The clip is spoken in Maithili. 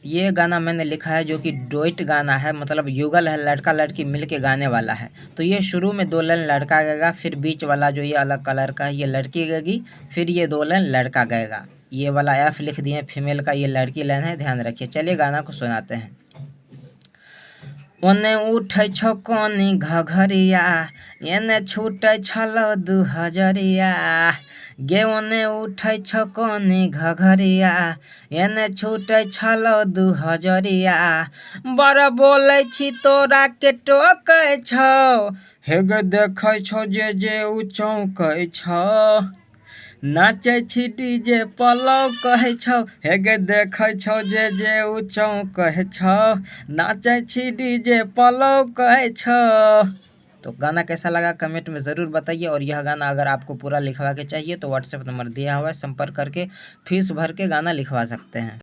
ये गाना मैंने लिखा है जो कि डुएट गाना है, मतलब युगल है, लड़का लड़की मिलके गाने वाला है। तो ये शुरू में 2 लाइन लड़का गाएगा, फिर बीच वाला जो ये अलग कलर का है ये लड़की गाएगी, फिर ये 2 लाइन लड़का गाएगा। ये वाला एफ लिख दिए फीमेल का, ये लड़की लाइन है, ध्यान रखिए। चलिए गाना को सुनाते हैं। ओने उठै छौ कोनी घघरिया, एने छूटै छलो 2000, गे ओने उठै छौ कोनी घघरिया, एने छूटै छलो 2000, बड़ बोलै छी तोरा के टोकै छौ, हे गे देखै छौ जे जे उ चौंकै छौ, नाचै छी डीजे पलौ कहै छौ, हे गे देखै छौ जे जे उ चौंकै छौ, नाचै छी डीजे पलौ कहै छौ। तो गाना कैसा लगा कमेंट में ज़रूर बताइए। और यह गाना अगर आपको पूरा लिखवा के चाहिए तो व्हाट्सएप नंबर दिया हुआ है, संपर्क करके फीस भर के गाना लिखवा सकते हैं।